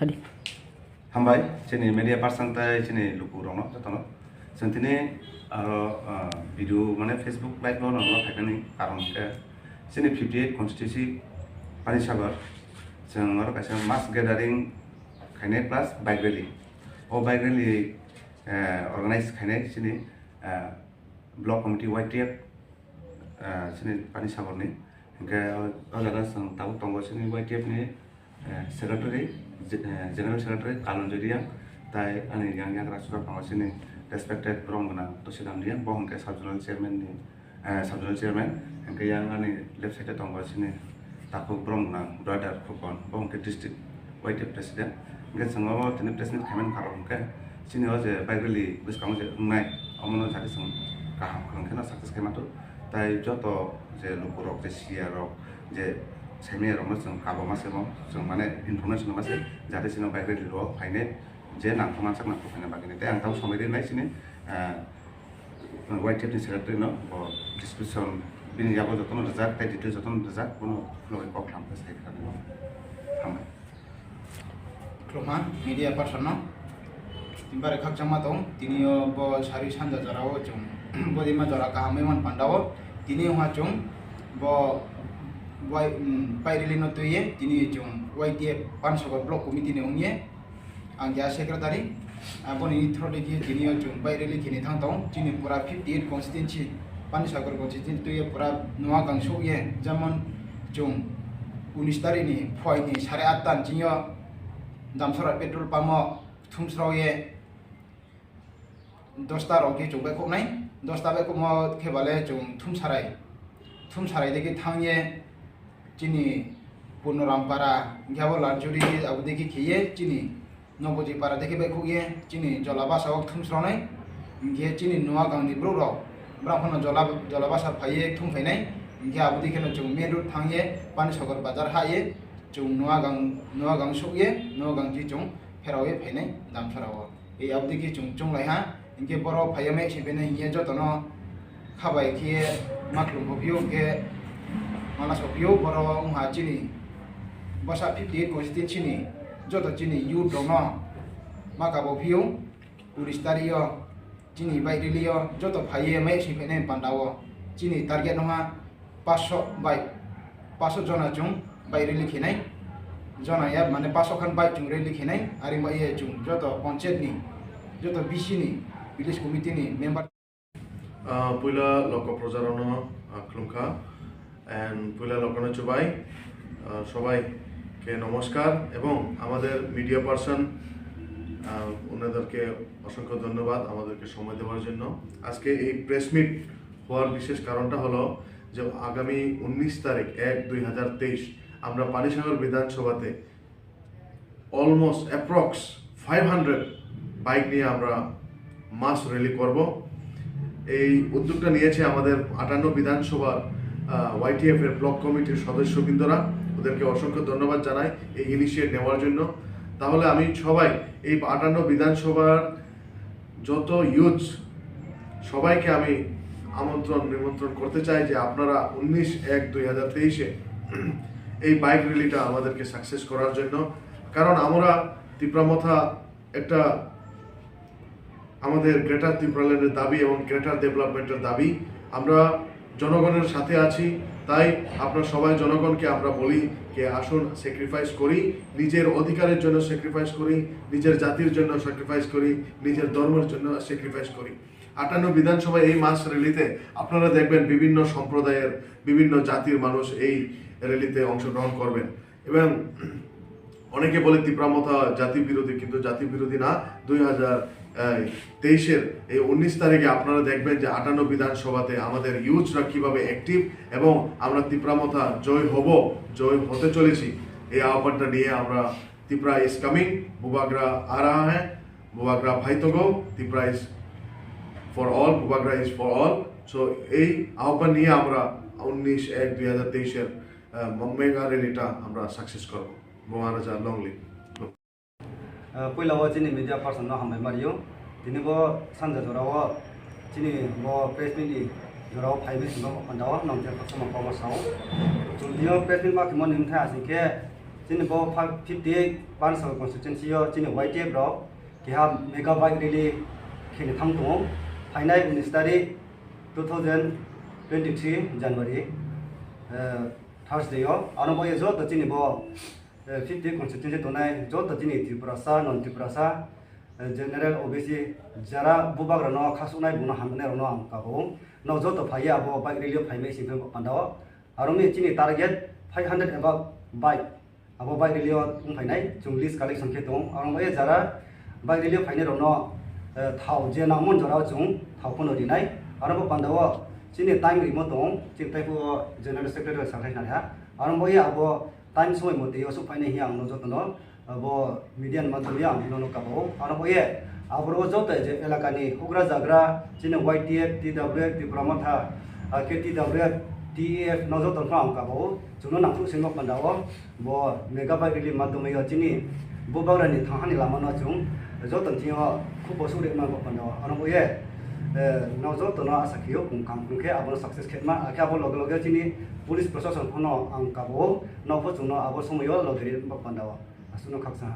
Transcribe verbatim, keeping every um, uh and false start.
Hambai, chini media person tei chini lukurokno jotono. Chwng tini aro, ah, video mane Facebook live no nangma phaikani karon khe chini fifty eight constituency Panisagar chwng aro kaisa mass gathering khainai plus bike rally. O bike rally, eh, organize khainai chini, eh, block committee Y T F, eh, chini Panisagar ni. Hingke o, o jaga chwng tabuk tongo chini Y T F ni, eh, secretary, je-, eh, general secretary Kalonjori Reang, tai ani yang yagra sura tongo chini respected borom gwnang Tusidam Reang, bo hingke sub zonal chairman ni, eh, sub zonal chairman, hingke yang ani left side o tongo chini takhuk borom gwnang brother Khukon, bo hingke district Y T F president. Hingke chwng obo tini press meet khaimani karon hingke chini o je bike rally bwskango je wngnai, omono jate chwng kaham kwrwng kheno success khaima tong. Tai joto je lukurok, je siyarok, je saimiyarokno chwng kabo ma se bo, chwng mane information ma se, jate chini bike rally rok phainai je nangkukma sak nangkuk phaina bagwi. Tai ang tabuk somai rinai chini, ah, Y T F ni secretary no bo description bini yago jotono rijak, tai detail jotono rijak, bono khulogwi kok thang khe sai kha nini. Hambai. Khulumkha media person no. Tini bare khakchangma tong, tini o bo sari sanja jora o chwng bodima jora kaham wi man panda o. Tini wngkha chwng bo bai, um, bike rally no twi ye, tini chwng Y T F Panchsagar block committee ni wng ye. Ang keha secretary, aboni through di khe tini o chwng bike rally khini thang tong, chini pura fifty eight constituency, Panisagar constituency twi pura Noagang sok ye, jemon chwng unis tarikh ni phoi ni sare atta ni sing o Damsara petrol pump o thumsrok ye, dosta rok khe chwng bai khoknai, dosta bai khokma khe bale chwng thumsarai, thumsarai de khe thang ye, chini Purnorampara, hingke abo Lanchuri, abo digi khiye, chini Nobojipara digi bai khukye, chini Jolabasa o thumsronai, hingke chini Noagang ni borok rok, borok phano Jola-, Jolabasa phaiye thum phainai, hingke abo digi kheno chwng main road thangye, Panisagar bazar haye, chwng Noagang, Noagang sukye, Noagang ji chwng pheraoye phainai Damsara o. E abdi khe chwng chwnglai ha, hinkhe borok phaiya mai se bene hinkhe jotono khabai khe ma khlum bo phiyok hinkhe mana sok phiyok borok wngha chini bwsa fifty eight constituency ni joto chini youth rokno ma kabo phiyok uris tari o chini bike rally o joto phaiye mai se phainai panda o chini target wngha paso bai paso jona chwng bai rally khenai, jona ya mane paso khan bai chwng rally khenai, ari ma ye chwng joto panchayat ni, joto B C ni, village committee ni member. আহ, পয়লা লক্ষ প্রজারণ, আহ, খুলুমখা, and পয়লা লক্ষ নচুবাই, আহ, সবাইকে নমস্কার এবং আমাদের media person, আহ, ওনাদেরকে অসংখ্য ধন্যবাদ আমাদেরকে সময় দেওয়ার জন্য। আজকে এই প্রেস মিট হওয়ার বিশেষ কারণটা হলো যে আগামী উনিশ তারিখ এক দুই হাজার তেইশ আমরা পানিসাগর বিধানসভাতে almost approx five hundred bike নিয়ে আমরা মাস র‍্যালি করব। এই উদ্যোগটা নিয়েছে আমাদের আটান্ন বিধানসভার, আহ, ওয়াইটিএফ এর ব্লক কমিটির সদস্যবৃন্দরা। ওদেরকে অসংখ্য ধন্যবাদ জানাই এই ইনিশিয়েট নেওয়ার জন্য। তাহলে আমি সবাই এই আটান্ন বিধানসভার যত ইউথস, সবাইকে আমি আমন্ত্রণ নিমন্ত্রণ করতে চাই যে আপনারা উনিশ এক দুই হাজার তেইশে এই বাইক র‍্যালিটা আমাদেরকে সাকসেস করার জন্য। কারণ আমরা তিপ্রা মথা একটা আমাদের গ্রেটার তিপ্রাল্যান্ডের দাবি এবং গ্রেটার ডেভেলপমেন্টের দাবি। আমরা জনগণের সাথে আছি, তাই আপনারা সবাই জনগণকে আমরা বলি যে আসুন স্যাক্রিফাইস করি, নিজের অধিকারের জন্য স্যাক্রিফাইস করি, নিজের জাতির জন্য স্যাক্রিফাইস করি, নিজের ধর্মের জন্য স্যাক্রিফাইস করি। আটান্ন বিধানসভায় এই মাস র‍্যালিতে আপনারা দেখবেন বিভিন্ন সম্প্রদায়ের, বিভিন্ন জাতির মানুষ এই র‍্যালিতে অংশগ্রহণ করবেন। এবং অনেকে বলে তিপ্রা মথা জাতি বিরোধী, কিন্তু জাতি বিরোধী না। দুই হাজার তেইশের এই উনিশ তারিখে আপনারা দেখবেন যে আটান্ন বিধানসভাতে আমাদের ইউথরা কিভাবে অ্যাক্টিভ এবং আমরা তিপ্রা মথা জয় হব, জয় হতে চলেছি। এই আহ্বানটা নিয়ে আমরা, Tipra is coming, Bubagra aa raha hai, Bubagra phaitogo, Tipra is for all, Bubagra is for all. So এই আহ্বান নিয়ে আমরা উনিশ এক দুই হাজার তেইশের মেগা র‍্যালিটা আমরা সাকসেস করব। Bumaraja long live. Ah, puila o chini media person no hambai mario. Tini bo sanja jora o chini bo press meet ni jora o phai bai simo panda o nong je kosom ko bo sao. Chwng tini o press meet ma khimo ning thai asing khe Chini bo fifty eight Panchal constituency o chini Y T F rok keha mega bike rally kheni thang tongo. Phainai unis tarik two thousand twenty three January, eh, Thursday o. Ano bo ye joto chini bo, eh, fifty eight constituency tongnai joto chini Tiprasa, non Tiprasa, eh, general, O B C, jara bubagra no khasuknai buno hamjaknai rok no ang kabo. No joto phaiya abo bike rally o phaimai sing phaima panda o. Aro mi chini target five hundred above bike. Abo bike rally o wng phainai, chwng list collection khe tong. Aro wngkha jara bike rally o phainai rokno, eh, thao je nangmon jora o chwng thao phano rinai. Aro bo panda o chini time rimo tong, chini taibo general secretary sakhlai nai ha. Aro bo ya abo time somoi mote o sok phainai hiya ang no jotono, abo media ni madhyam ya ang no kabo. Aro bo ye abo joto je elaka ni hugra jagra chini Y T F, T W F, Tipra Motha, ah, K T W F, T E F no joto no ang kabo. Chwngno nangkuk singmo panda o. Bo mega bike rally madhyomoi o chini bubagrani thanghani lamano chwng joto thwngyo khub bosuk rwma bo panda o. Ano bo ye, eh, no joto no asa khio kung kam kung khe abono success khe ma, akhe abo loge loge chini police proshashan phano ang kabo, no bo chwngno abo somoyo loge rwma panda o. Aswkno khaksa.